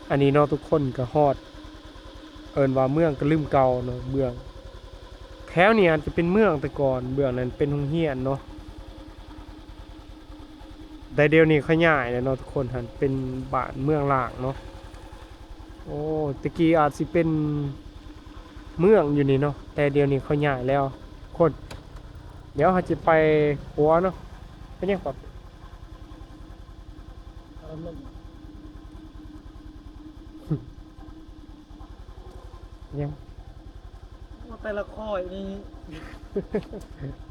ອັນນີ້ເນາະ ທຸກຄົນກໍຮອດ ເອີ້ນວ່າເມືອງກະລຶມເກົ່າເນາະ ເບື້ອງ ແຖວນີ້ອາດຈະເປັນເມືອງແຕ່ກ່ອນ ເບື້ອງນັ້ນເປັນໂຮງຮຽນເນາະ ແຕ່ດຽວນີ້ເຂົາຍ້າຍແລ້ວເນາະທຸກຄົນ ຫັ້ນເປັນບ້ານເມືອງລ້າງເນາະ. ໂອ້ ແຕ່ກີ້ອາດຊິເປັນເມືອງຢູ່ນີ້ເນາະ ແຕ່ດຽວນີ້ເຂົາຍ້າຍແລ້ວຄົນ. ດຽວເຮົາຈະໄປຂົວເນາະ ເປັນຫຍັງກໍ ຍັງ ໂອ້ ແຕ່ລະຂ້ອຍນີ້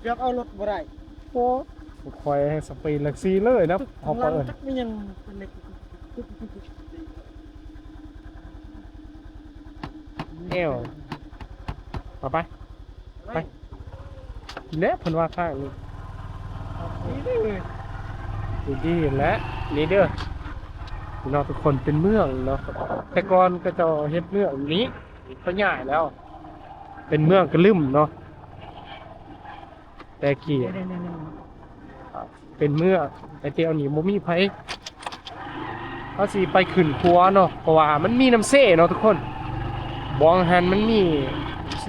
ເກືອບເອົາລົດບໍ່ໄດ້. ໂອ້ ຂ້ອຍແຮງສະປີດຫຼັກສີ່ເລີຍນະ ເອົາໄປ ຈັກແມ່ນຫຍັງ ເປັນເຫຼັກ ແອວ ເອົາໄປ ໄປ ນີ້ແຫຼະເພິ່ນວ່າທາງນີ້ ນີ້ເດີ ນີ້ດີແຫຼະ ນີ້ເດີ ພີ່ນ້ອງທຸກຄົນ ເປັນເມືອງເນາະ ແຕ່ກ່ອນເຂົາເຈົ້າເຮັດເມືອງນີ້ ເຂົາຍ້າຍແລ້ວ ເປັນເມືອງກະລຶມເນາະ ແຕ່ກີ້ ເປັນເມືອງ ແຕ່ດຽວນີ້ບໍ່ມີໃຜ. ເຮົາຊິໄປຂຶ້ນຂົວເນາະ ເພາະວ່າມັນມີນ້ຳເຊເນາະທຸກຄົນ ບ່ອນຫັ້ນມັນມີນ້ຳເຊ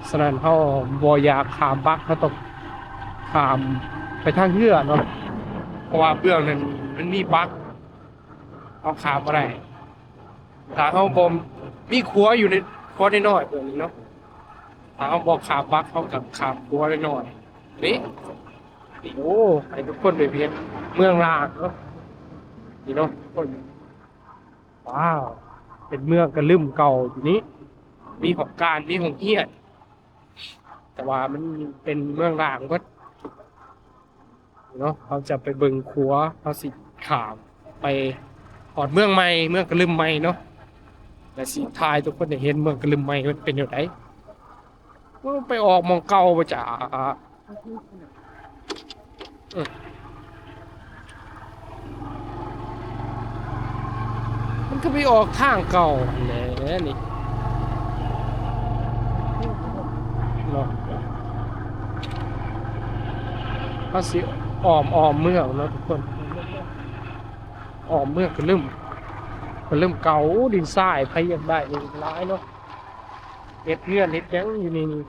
ສະນັ້ນເຮົາບໍ່ຢາກຂ້າມບັກ ເຮົາຕ້ອງຂ້າມໄປທາງເຮືອເນາະ ເພາະວ່າເບື້ອງນັ້ນມັນມີບັກ ເຮົາຂ້າມບໍ່ໄດ້ ຖ້າເຮົາບໍ່ມີຂົວຢູ່ໃນ ຂົວນ້ອຍໆ ແບບນີ້ເນາະ ຖ້າເຮົາບໍ່ຂ້າມບັກ ເຮົາກໍຂ້າມຂົວນ້ອຍໆ ນີ້ ນີ້ ໂອ້ ໃຫ້ທຸກຄົນໄດ້ເຫັນເມືອງລ້າງເນາະ ນີ້ເນາະທຸກຄົນ ວ້າວ ເປັນເມືອງກະລຶມເກົ່າຢູ່ນີ້ ມີຫ້ອງການ ມີໂຮງຮຽນ ແຕ່ວ່າມັນເປັນເມືອງລ້າງເບິດເນາະ. ເຮົາຈະໄປເບິ່ງຂົວ ເຮົາຊິຂ້າມໄປຮອດເມືອງໃໝ່ ເມືອງກະລຶມໃໝ່ເນາະ ແລະ ຊິຖ່າຍໃຫ້ທຸກຄົນໄດ້ເຫັນເມືອງກະລຶມໃໝ່ມັນເປັນແນວໃດ. ໂອ້ ໄປອອກໝ່ອງເກົ່າບໍ່ຈະ ເອີ ມັນກໍໄປອອກທາງເກົ່າຫັ້ນແຫຼະນີ້ເນາະ. ເຮົາຊິອ້ອມ ອ້ອມເມືອງເນາະທຸກຄົນ ອ້ອມເມືອງກະລຶມ ກະລຶມເກົ່າ. ໂອ້ ດິນຊາຍ ໃຜຢາກໄດ້ນີ້ຫຼາຍເນາະ ເຮັດເຮືອນເຮັດຫຍັງຢູ່ໃນນີ້.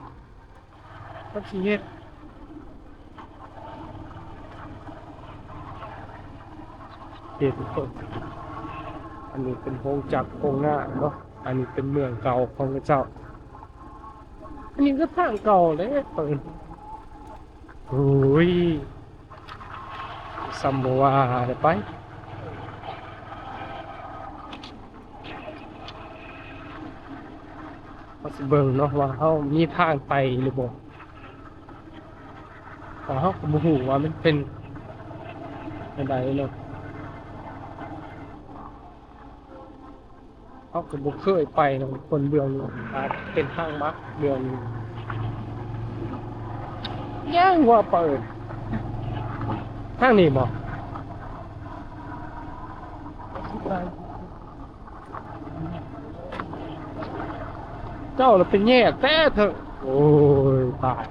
ເຂົາຊິເຮັດ ເຮັດ ອັນນີ້ເປັນໂຮງຈັກໂຮງງານເນາະ ອັນນີ້ເປັນເມືອງເກົ່າຂອງເຂົາເຈົ້າ. ອັນນີ້ກໍທາງເກົ່າແຫຼະ ເປີດ ໂອ້ຍ ສ່ຳບໍ່ວ່າໄດ້ໄປ ເຮົາຊິເບິ່ງເນາະວ່າເຮົາມີທາງໄປຫຼືບໍ່ ເພາະເຮົາກໍບໍ່ຮູ້ວ່າມັນເປັນແນວໃດເນາະ. ເຮົາກໍບໍ່ເຄີຍໄປນຳຄົນເບື້ອງນີ້ ອາດເປັນທາງມາເບື້ອງນີ້ ຍັງວ່າເປີດ ທາງນີ້ບໍ່? ເຈົ້າລະໄປແຍກແຕ່ເຖິງ ໂອ້ຍ ຕາຍ.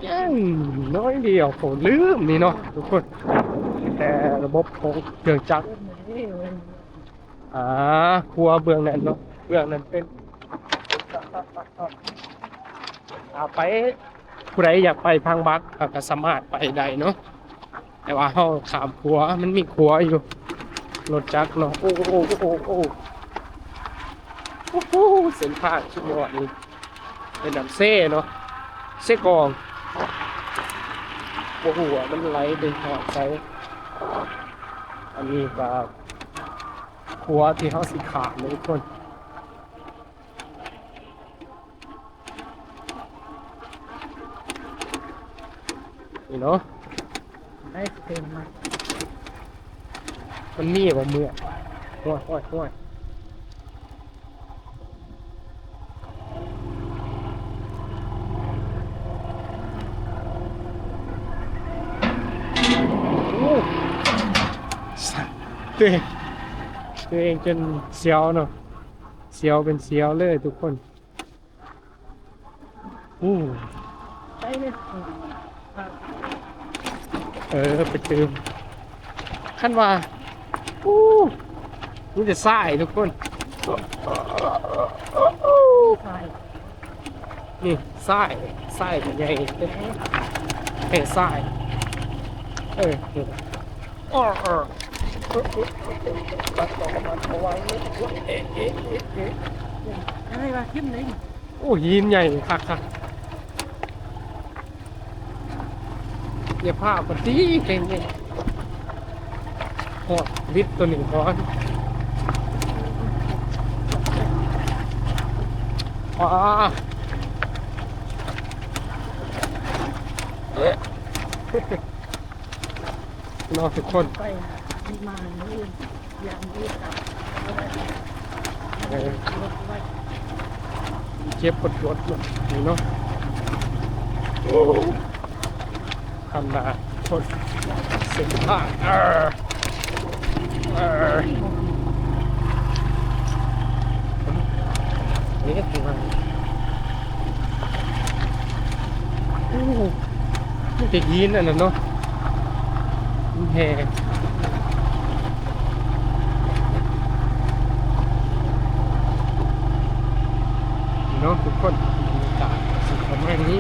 ຍັງໜ້ອຍດຽວ ໂອ້ ລືມນີ້ເນາະທຸກຄົນ ແຕ່ລະບົບຂອງເຄື່ອງຈັກ ອ່າ ຂົວເບື້ອງນັ້ນເນາະ ເບື້ອງນັ້ນເປັນ ອ່າ ໄປ ຜູ້ໃດຢາກໄປທາງບັກ ກໍສາມາດໄປໄດ້ເນາະ. ແຕ່ວ່າເຮົາຂ້າມຂົວ ມັນມີຂົວຢູ່ ລົດຈັກເນາະ. ໂອ້ ໂອ້ ໂອ້ ໂອ້ ໂອ້ ເສັ້ນທາງສຸດຍອດນີ້ ເປັນນ້ຳເຊເນາະ ເຊກອງ ບໍ່ຮູ້ວ່າມັນໄຫຼໄປຮອດໃສ. ອັນນີ້ກໍຂົວທີ່ເຮົາຊິຂ້າມເນາະທຸກຄົນ. ນີ້ເນາະ ໄດ້ເຕັມມາ ມັນມີບໍ່ເມືອງ? ໂອ້ຍ ໂອ້ຍ ໂອ້ຍ ໂອ້ ຕົວເອງ ຕົວເອງຈົນສຽວເນາະ ສຽວເປັນສຽວເລີຍທຸກຄົນ. ໂອ້ ໄປເລີຍ ເອີ ໄປຕື່ມ ຄັນວ່າ ໂອ້ ມີແຕ່ຊາຍທຸກຄົນ ຊາຍ ນີ້ຊາຍ ຊາຍໃຫຍ່ ເອີ ຊາຍ ເອີ ນີ້ ອ້ອ ເອີ ເອີ ເອີ ເອີ ເອີ ເອີ ເອີ ເອີ ອາໄລວະ ຖິ້ມເລີຍ ໂອ້ ຫີນໃຫຍ່ຄັກໆ ຢ່າພາກມັນຕິເກັ່ງນີ້ ຮອດບິດໂຕນີ້ກ່ອນ ອ້າ ເນາະທຸກຄົນ ໄປມານີ້ ເອີ ເຈັບປວດໆ ເນາະ ນີ້ເນາະ ໂອ້ ຄັນນາຄົນ ເສັ້ນທາງ ເອີ ເອີ ເຮັດໃຫ້ມັນ ໂອ້ ມີແຕ່ຫີນອັນນັ້ນເນາະ ຫີນແຮ່ເນາະທຸກຄົນ ບັນຍາກາດຊິປະມານນີ້.